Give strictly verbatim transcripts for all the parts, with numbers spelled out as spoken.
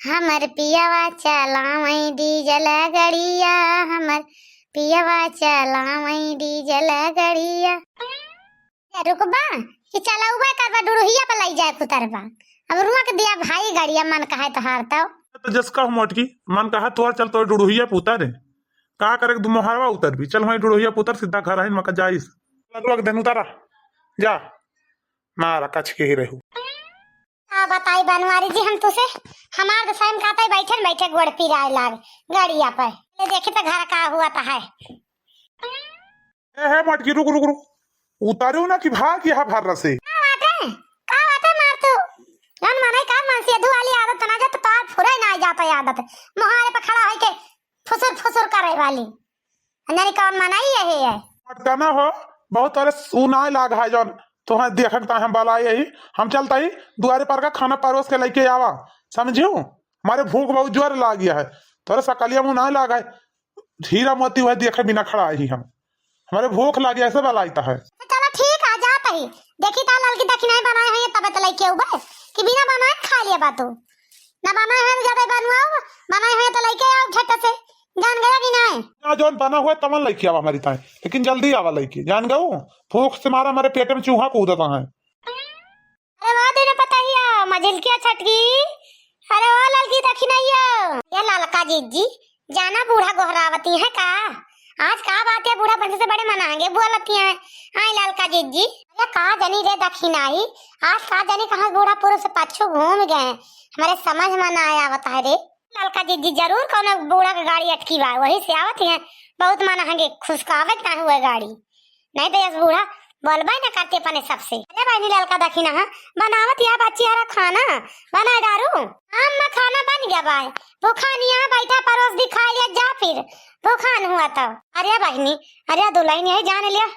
हमर पियवा चलावई डीजल गड़िया, हमर पियवा चलावई डीजल गड़िया। ए, रुकबा कि चलउबे करबा, डुड़ुहिया पर लई जाए कुतरबा। अब रुक दिया भाई, गड़िया मन कहे तोहार तो। तो जस का मोटकी, मन कहा तोहार, चल तोहार डुड़ुहिया पर उतारे। का करे, दू मोहरवा उतरबी, चल वहीं डुड़ुहिया पर उतर, सीधा घर आइन मका जाइस। लग लग देन उतारा, जा, मारा कछ के ही रहू। का बताई बनवारी जी हम तुसे, हमार तो सैम का तई बैठे न बैठे गोड़ पिराए लाग गड़िया पर। ले देखी तो घर का हुआ तो है। ए, हे मटकी, रुक, रुक, रुक। उतारू ना कि भाग यहाँ भर से। का बाटे? का बाटे मार तू? जौन मनई का मन से दू वाली आदत ना जात, तो आज फुरे ना जाता आदत। मोहारे पे खड़ा होई के फुसुर फुसुर करे वाली। अंजनी कौन मनई यही है? मटका ना हो, बहुत तोरे सुनाए लाग है जौन तोहे देखक ता हम बलाए यही। हम चलता ही दुआरे पर का खाना परोस के लेके आवा, समझियो? हमारे भूख बहुत जोर लाग गया है, तोरे सकलिया मुँह ना लाग है। हीरा मोती वह देखे बिना खड़ा ही हम, हमारे भूख लागे ऐसे बलाइत है। तो चलो ठीक आ जात ही, देखी ता ललकी दखिनाई बनाए हुए तबे तो लेके आउबे कि बिना बनाए खा लिया बा तू। ना बनाए हुए तो ज्यादा बनवाओ, बनाए हुए तो लेके आओ झट से, जान गया कि नहीं? ना जौन बना हुआ तमन लेके आवा हमारी ताए, लेकिन जल्दी आवा लेके, जान गऊ। भूख से मारा हमारे पेट में चूहा कूदता है। अरे वाह, दुनो पतहिया, मझिलकिया छटकी। अरे वाह, ललकी दखिनैया। ये ललका जिज्जी, जाना बूढ़ा गोहरावती है का? आज का बात है, बूढ़ा पंच से बड़े मनांगे बोलती हैं। आई ललका जिज्जी। अरे का जनी रे दखिनाई, आज का जनी कहाँ बूढ़ा पुरुष पच्छू घूम गए, हमारे समझ में ना आवत है रे। ललका जिज्जी जरूर कौनो बूढ़ा के गाड़ी अटकी बा, वही से आवत हैं, बहुत मनांगे, खुसकावे के ना हुए गाड़ी। नहीं तो यस बूढ़ा बोलबे न करती अपने सबसे। अरे बहिनी ललका दखिना, हाँ, बनावत या बच्ची हरा खाना, बनाए दारू। हाँ अम्मा, खाना बन गया बाय। भूखान यहाँ बैठा, परोस दी, खा लिया जा फिर, भूखान हुआ तो। अरे बहिनी, अरे दुल्हन यही जान लिया,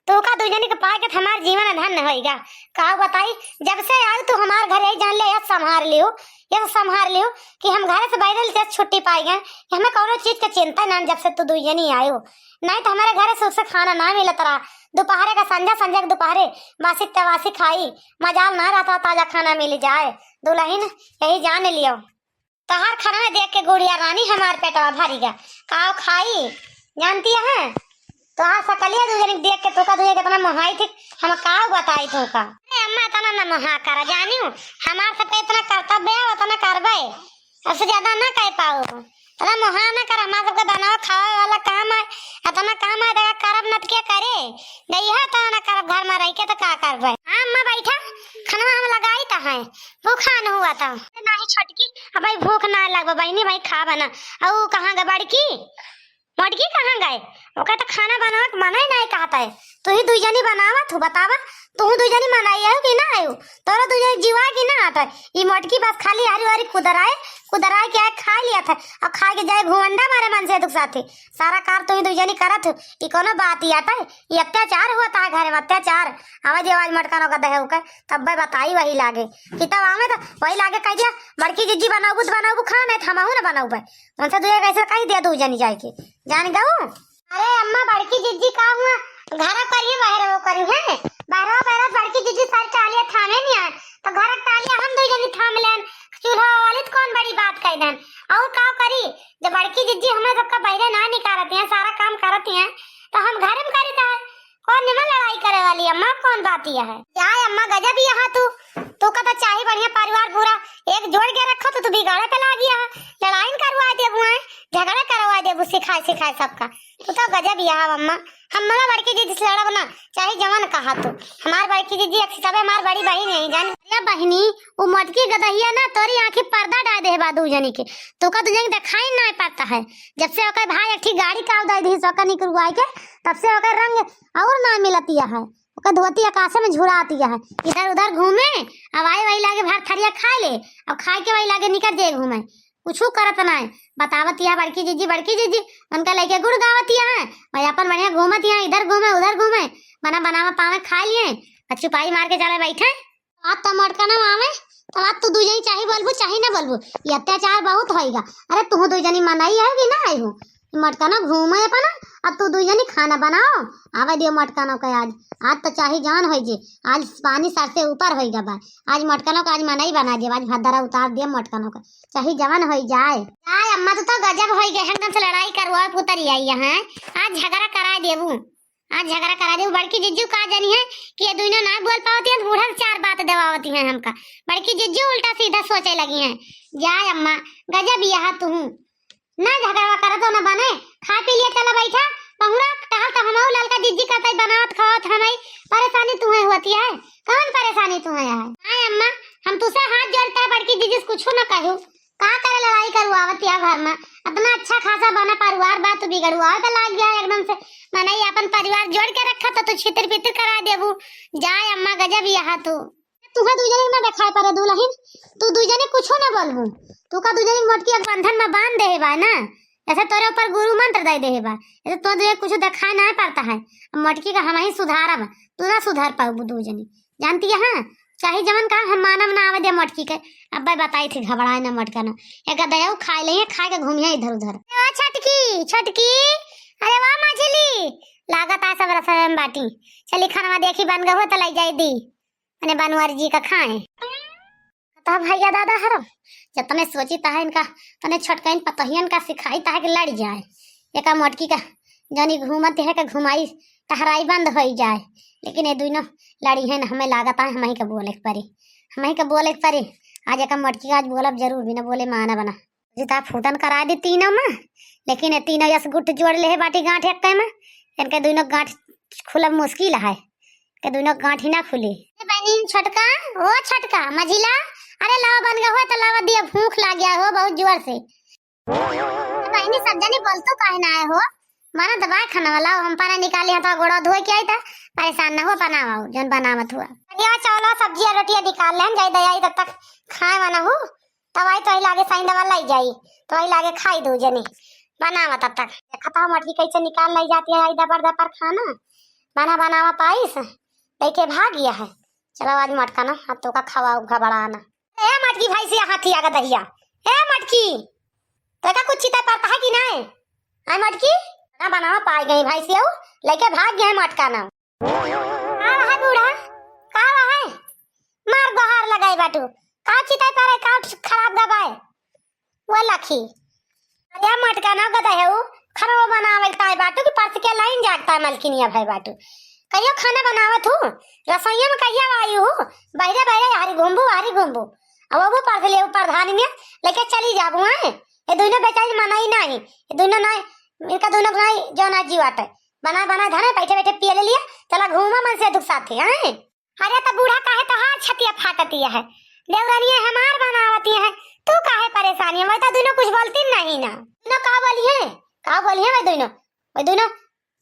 तू का दुइ जनी के पाए के हमार जीवन धन्य होइगा। का बताई, जब से आयु तू हमार घर यही जान लिया, यस संभार लियो, यस संभार लियो कि हम घर से बैठल जस छुट्टी पाई गए, कि हमें कौनो चीज के चिंता ना, जब से तू दुइ जनी आयु। नहीं तो हमारे घरे सुख से खाना ना मिलत रहा। दोपहरे का संझा, संझा के दोपहरे बासी तवासी खाई, मजाल ना रहता ताजा खाना मिल जाए। दुल्हन यही जान लियो, तोहार खाना में देख के गुड़िया रानी हमार पेटवा भरी गा। काव खाई जानती है? तोहार सकलिया दुइ जनी देख के तोका दुइ जनी कितना मोहाई थी, हम काव बताई तोका। अरे अम्मा इतना न मोहा करा जानियो, हमार सब पे इतना कर्तव्य है उतना करबे। अब से ज्यादा ना कह पाओ। इतना मोहा ना कर, हमार सबके बनावे खावे वाला काम है, इतना काम है, देखा करब न त के करे? नहीं है तो ना करब, घर में रह के तो का करबे? हाँ अम्मा बैठा, खाना हम लगाई तो है, भूखा न हुआ तो। नहीं छोटकी, अब भाई भूख ना लगबे बहिनी, भाई खा बना। अउ कहाँ गए बड़की? मोटकी कहाँ गए? ओका तो खाना बनावे के मना ही नहीं कहता है। तू ही दुइ जनी बनावत हो, बतावा। तू दुइ जनी मनाई हो कि ना आयो? तोरा दुइ जनी जीवा कि ना आता है? ई मोटकी बस खाली हरी हरी कुदराए, कुदराए के आए खा लिया था। अब खा के जाए घुमंडा मारे मन से दुख साथे। सारा कार तू ही दुइ जनी करत हो। ई कोनो बात ही आता है? ई अत्याचार हुआ था घर में, अत्याचार। आवाज आवाज मटकानो का दहे होकर, तब बताई वही लागे। कि तब आवे तो वही लागे कह दिया, बड़की जिज्जी बनाबू तो बनाबू खाना, नहीं तो हमहू ना बनाबू। उनसे दुए कैसे कह दिया दुइ जनी जाए के। जान गऊ? अरे अम्मा, बड़की जिज्जी का हुआ? घरा करिए, बहरवा करिए हैं। बहरवा, बहरवा, बड़की जिज्जी सारी टालियाँ थामे नहीं आए, तो घर के टालियाँ हम दुइ जनी थाम लेन। चूल्हा वाली तो कौन बड़ी बात कह देन। और का करी, जब बड़की जिज्जी हमें सबका बहरे ना निकारती हैं, सारा काम करती हैं, तो हम घर में करी था। कौन निमन लड़ाई करे वाली अम्मा, कौन बात यह है? जाए अम्मा, गजब यहाँ तू, तू का तो चाही बढ़िया परिवार पूरा एक जोड़ के रखो, तो तू बिगाड़े पे लागी है, लड़ाई न करवा देबू है, झगड़ा करवा देबू, सिखाए सिखाए सबका। तू तो गजब यहाँ अम्मा, हम मला बड़की जिज्जी से लड़ब ना, चाहे जवन कहा तू। हमार बड़की जिज्जी एक हिसाबे हमार बड़ी बहिन है, जान। अरे बहिनी, उ मोटकी गदहिया ना तोरी आँखी पर्दा डाल दे बा दू जनी के, तू का दू जनी देखाई ना पड़ता है। जब से ओकर भाई एक ठी गाड़ी का दे दी, ओकर निकलवाए के, तब से ओकर रंग और ना मिलतिया है। ओकर धोती आकाशे में झुरातिया है, इधर उधर घूमे, अब आई वही लागे भर थरिया खाए ले, अब खाए के वही लागे निकल जाए घूमे, कुछू करत ना है। बतावतिया बड़की जिज्जी, बड़की जिज्जी, उनका लेके गुड़ गावतिया है, वही अपन बढ़िया घूमतिया, इधर घूमे उधर घूमे, बना बनावा पावे खा लिए, और चुपाई मार के चले बैठे। आज तो मटका ना आवे, तो आज तू दू जनी चाही बोलबू, चाही ना बोलबू, ये अत्याचार बहुत होइगा। अरे तू दू जनी मनई है कि ना आई हो? मटका ना घूमे अपना, अब तू दुइ जनी खाना बनाओ, आवे दियो मोटकनो के आज। आज तो चाहे जवन होइ जे, आज पानी सर से ऊपर होइ गवा। आज मोटकनो के आज मनई बना दियो, आज भद्दरा उतार दियो मोटकनो के, चाहे जवन होइ जाए। आय अम्मा, तू तो गजब होइ गए, एकदम से लड़ाई करवा पुतरी आई है। आज झगड़ा करा देबू, आज झगड़ा करा देबू। बड़की जिज्जू का जानी है कि ये दुइनो ना बोल पावती हैं, बूढ़ा से चार बात देवावती हैं हमका। बड़की जिज्जू उल्टा सीधा सोचे लगी हैं। जाय अम्मा, गजब यहा तू। ना झगड़वा करत हो, ना बने। खा पी लिया, चला बैठा। पहुरा टहल तो हमहू ललका जिज्जी का तई बनावत खावत हमई। परेशानी तुहे होती है? कौन परेशानी तुहे है? हाँ अम्मा, हम तुसे हाथ जोड़ता है, बड़की जिज्जी से कुछो ना कहू। का करे लड़ाई करवावत या घर में? इतना अच्छा खासा बना परिवार बा, तू बिगड़ुआ पे लाग गया एकदम से। मनई अपन परिवार जोड़ के रखा तो तू छितिर पितिर करा देबू। जाय अम्मा, गजब यहा तू। तुहे दुइ जने के ना देखाई परे दुलहिन, तू दुइ जने कुछो ना बोलबू। तू का दुइ जने के मोटकी एक बंधन में बांध देहे बा ना, जैसे तोरे ऊपर गुरु मंत्र दे देहे बा, जैसे तो दुइ जने कुछो देखाई ना पड़ता है। अब मोटकी का हम ही सुधारब, तू ना सुधार पाबू दुइ जने, जानती है? हाँ, चाहे जवन काम हम मानब ना आवे दे मोटकी के। अब भाई बताई थी, घबराए ना मोटका ना, एक दया खाए ले, खाए के घूमिया इधर उधर। ओ छोटकी, छोटकी, अरे वाह मझली, लागत है सब रसोई में बाटी। चली खानवा देखी बन गए हो तो लाई जाए दी। मने बनवारी जी का खाए। तब भैया दादा हरो, जतने सोची तहे इनका, तने छोटकइन पतोहियन का सिखाई तहे कि लड़ जाए। एका मोटकी का जनी घूमत है के घुमाई टहराई बंद होई जाए। लेकिन ये दुइनो लड़ी हैं, हमें लागत है हमही के बोले के परी, हमही के बोले के परी। आज एका मोटकी का आज बोलब जरूर, बिना बोले माना बना। जिता फूटन करा दी तीनों में, लेकिन ये तीनों यस गुट जोड़ ले बाटी गांठ एक में, इनके दुइनो गांठ खुलब मुश्किल है, के दुइनो गांठ ही ना खुली। ए बहनी छोटका, ओ छोटका, मझिला, अरे लावा बन गए हो तो लावा दिया, भूख लाग गया हो बहुत जोर से। ए बहनी सब जनी बोल तो काहे ना आए हो, माना दबाए खाना वाला, हम पाना निकाले हैं तो गोड़ा धोए के आई था, परेशान ना हो, बनावा जौन बनावत हुआ। ये चावल सब्जी और रोटियां निकाल लें, जाई दे आई तब तक खाए वाला हूँ। तब आई तोही लागे साइन दवा लाई जाई, तोही लागे खाई दो जने। बनावा तब तक। देखा था मटकी कैसे निकाल लाई जाती है, आई दबर दबर खाना। बना बनावा पाइस, लेके भाग गया है। चलो आज मटका ना, अब तो का खवाऊ घबड़ाना। ए मटकी भैंसिया हाथी आगे दहिया। ए मटकी, तो का कुछ चिता पड़ता है कि नहीं? आई मटकी, बना बनावा पाई गई भैंसिया, लेके भाग गया है मटका ना। का है बूढ़ा? का है? मार गोहार लगाई बाटू। का चिताई पारे, का खराब दबाए? वो लखी। अरे मटका ना गदा है उ, खाना बनावे ताई बाटू कि परस के लाइन जागता है मलकिनिया भाई बाटू। कहियो खाना बनावत हूँ, रसोईया में कहिया आई हूँ, बहरे बहरे हरी घूमबू, हरी घूमबू। अब वो परस ले प्रधानी में लेके चली जाबू हैं। ये दोनों बेचारी मनाई नहीं, ये दोनों नहीं, इनका दोनों नहीं जो ना जीवाटे। बना बना धरे, बैठे बैठे पिए ले लिया, चला घूमा मन से दुख साथे, हैं? अरे तो बूढ़ा काहे तोहार छतिया फाटतिया है, देवरनिया हमार बनावतिया है, तू काहे परेशान है? वही तो दोनों कुछ बोलती नहीं ना, दोनों का बोली है, का बोली है वही दोनों, वही दोनों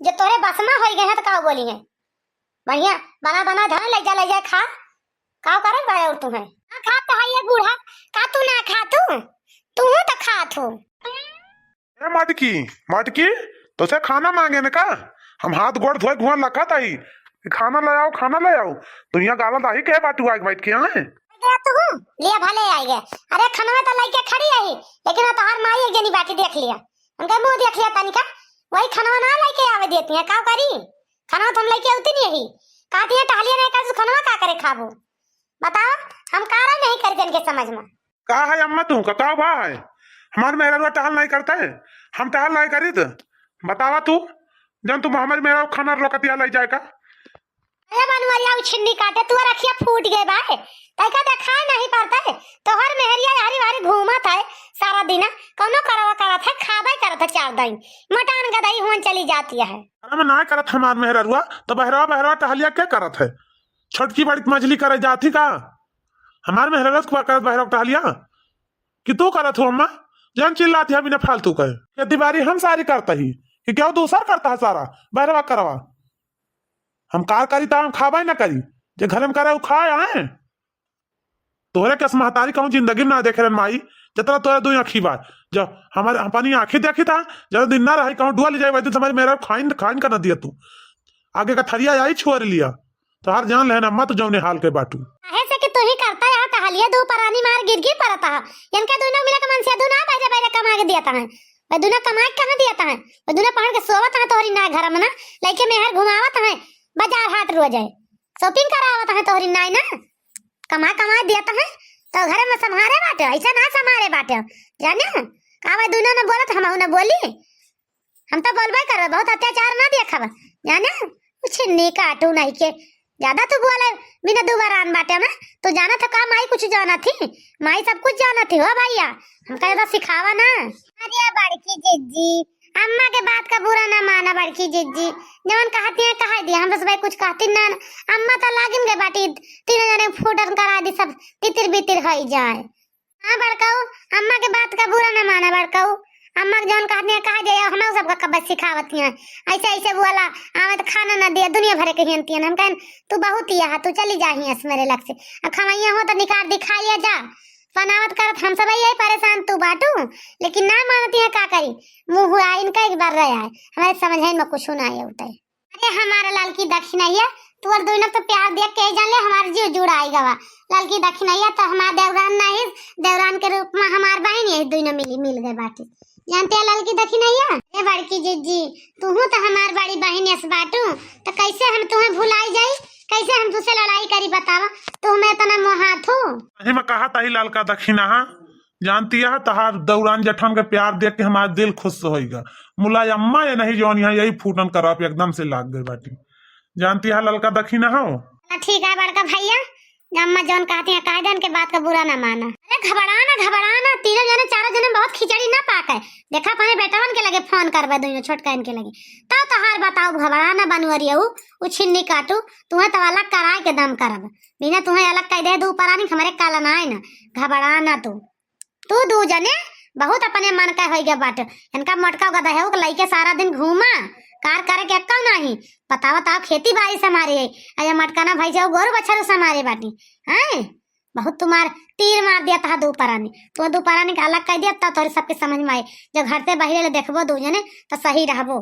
जो तोरे बस में होई गए हैं तो का बोली है? बढ़िया बना बना धरे, ले जा ले जा खा, का करे भाई और तू है? हाँ, खा तो है ये बूढ़ा, का तू ना खा तू, तू तो खा तू। ए मटकी, मटकी, तोसे खाना मांगे न का? हम हाथ गोड़ धोए घुआ लखत आई, खाना ले आओ, खाना ले आओ। तू यहाँ गाला दाही के बाटू आग बैठ के, हाँ? गया तू, लिया भले आई गए। अरे खनवा तो लइके खड़ी रही, लेकिन अब तोहार माई एक जनी बाटी देख लिया, उनका मुंह देख लिया तनिका, वही खनवा ना लइके आवे देती है, का करी? खनवा तो हम लइके आती नहीं यही, कहती है टहलिया नहीं कर, खनवा का करे खाबो? बताओ, हम कारा नहीं करी तनिके समझ में। का है अम्मा तू का, का भाई? हमार मेहररुआ टहल नहीं करता है, हम टहल नहीं करी तो बतावा तू, जन तू हमारी मेहरा खाना रोकतिया ले जाए का? अरे बनवरिया उ छिन्नी काटे, तू रखिया फूट गए भाई, तैका देखाए नहीं पड़ता है, तोहर मेहरिया हरी भारी घूमत है सारा दिन, कौनो करवा करत है, खाबे करत है चार दिन, मटान गदई हुन चली जाती है। अरे मैं ना करत हमार मेहररुआ, तो बहरवा बहरवा टहलिया के करत है? छोटकी बड़ी मझली करे जाती का? हमार मेहररुआ के करत बहरवा टहलिया? कि तू करत हो अम्मा? जन चिल्लाती है बिना फालतू कहे। खेती बाड़ी हम सारी करता ही, कि क्या दूसर करता है सारा? बहरवा करवा। हम कार करी तो हम खाबा ही ना करी, जे घर में करे उ खाए आए। तोहरे के महतारी कहूँ जिंदगी में ना देखे रहन माई, जितना तोहरे दो आँखी बा। जब हमारे अपनी आँखी देखी था, जब दिन ना रही कहूँ डुआ ले जाए, वही दिन तुम्हारी मेरा खाइन खाइन कर ना दिया तू। आगे का थरिया आई छोड़ लिया। तोहार जान लेना मत जौने हाल के बाटू। काहे से कि तू ही करता यहाँ टहलिया, दो परानी मार गिर गिर पड़ता है। इनके दोनों मिला के मन से दू ना बैठे बैठे कमा के दिया है। वो दुनो कमाई कहाँ दिया तहैं? वो दुनो पहन के सोवत हैं तोहरी नाई घर में ना, लइके मेहर घुमावत हैं बाजार हाट रोज है, shopping करावत हैं तोहरी नाई ना, कमाई कमाई दिया तहैं तो घर में संभारे बाटे, ऐसे ना संभारे बाटे, जाने? का वो दुनो न बोलत, हम ना बोली? हम तो बोलबे करब, बहुत अत्याचार ना देखब, जाने? कुछ नहीं काटू नहीं के, ज्यादा तू बोले बिना दुबरान बाटे में। तू जाना था का माई कुछ जाना थी? माई सब कुछ जाना थी हो भैया, हमका ज्यादा सिखावा ना। अरे बड़की जिज्जी, अम्मा के बात का बुरा ना माना बड़की जिज्जी, जवन कहती हैं कह दिया, हम बस भाई कुछ कहती ना ना। अम्मा तो लागिन गए बाटी, तीनों जने फूटन करा दी, सब तितिर बितिर हो जाए। हाँ बड़काऊ, अम्मा के बात का बुरा ना माना बड़काऊ। अम्मा के जौन कहती हैं कहा जाए, हम सबका कब्बे सिखावत हैं। ऐसे ऐसे बोला, आवे तो खाना ना दिया, दुनिया भरे के हियनती हैं। हम कहन, "तू बहुत ही यहाँ, तू चली जा हियाँ से मेरे लग से। अब खवैया हो तो निकाल दिखाइए जा।" बनावत करत हम सब यही परेशान तू बाटू, लेकिन ना मानती है का करी। मुँह हुआ इनका एक बार रहा है, हमारे समझ में कुछ ना आए उठे। अरे हमारा ललकी दखिनैया, तोर दुइनो तो प्यार देख के जान ले हमार जीव जुड़ाई गवा। ललकी दखिनैया तो हमार देवरान नहीं, देवरान के रूप में हमार बहिन यही दुइनो मिली, मिल गए बाटी। जानते हैं ललकी दखिनैया? ए बड़की जिज्जी, तूहू तो हमार बड़ी बहिन यस बाटू, तो कैसे हम तुम्हें भुलाई जाई? कैसे हम तुझसे लड़ाई करी बतावा? तू हमें इतना मोहात हो? सही में कहा तही ललका दखिनहा, जानती है तहार दौरान जेठन के प्यार देख के हमार दिल खुश होइगा। मुलायम्मा ये नहीं जौन यहाँ यही फूटन कराप एकदम से लाग गए बाटी। जानती है ललका दखिनहा हो? हाँ, ठीक है बड़का भैया, अम्मा जौन कहती हैं कह देन के बात का बुरा ना माना। अरे घबरा ना, घबरा ना, तीनों जने चारों जने बहुत खिचड़ी ना पाके। देखा अपने बेटवन के लगे फोन करबे, दोनों छोटकन के लगे, तब तहार बताओ। घबरा ना बनवरिया, उ छिन्नी काटू, तुम्हें तो अलग कराए के दम करब। बिना तुम्हें अलग कह दे दू परानी हमारे काला ना आए ना। घबरा ना तू। तू दू जने बहुत अपने मन का होई गया बाटे। इनका मोटका गधा है, ओके लइके सारा दिन घूमा, कार करे के अक्कल नाही। बतावा ताव खेती बारी से मारे है, अरे मटकाना भाई जाओ गोरू बछरू से मारे बाटी। हैं? बहुत तुम्हार तीर मार दिया था दू परानी, तू दू परानी का अलग कर दिया, तब तोरे सबके समझ में आए। जब घर से बाहर ले देखबो दू जने तो सही रहबो।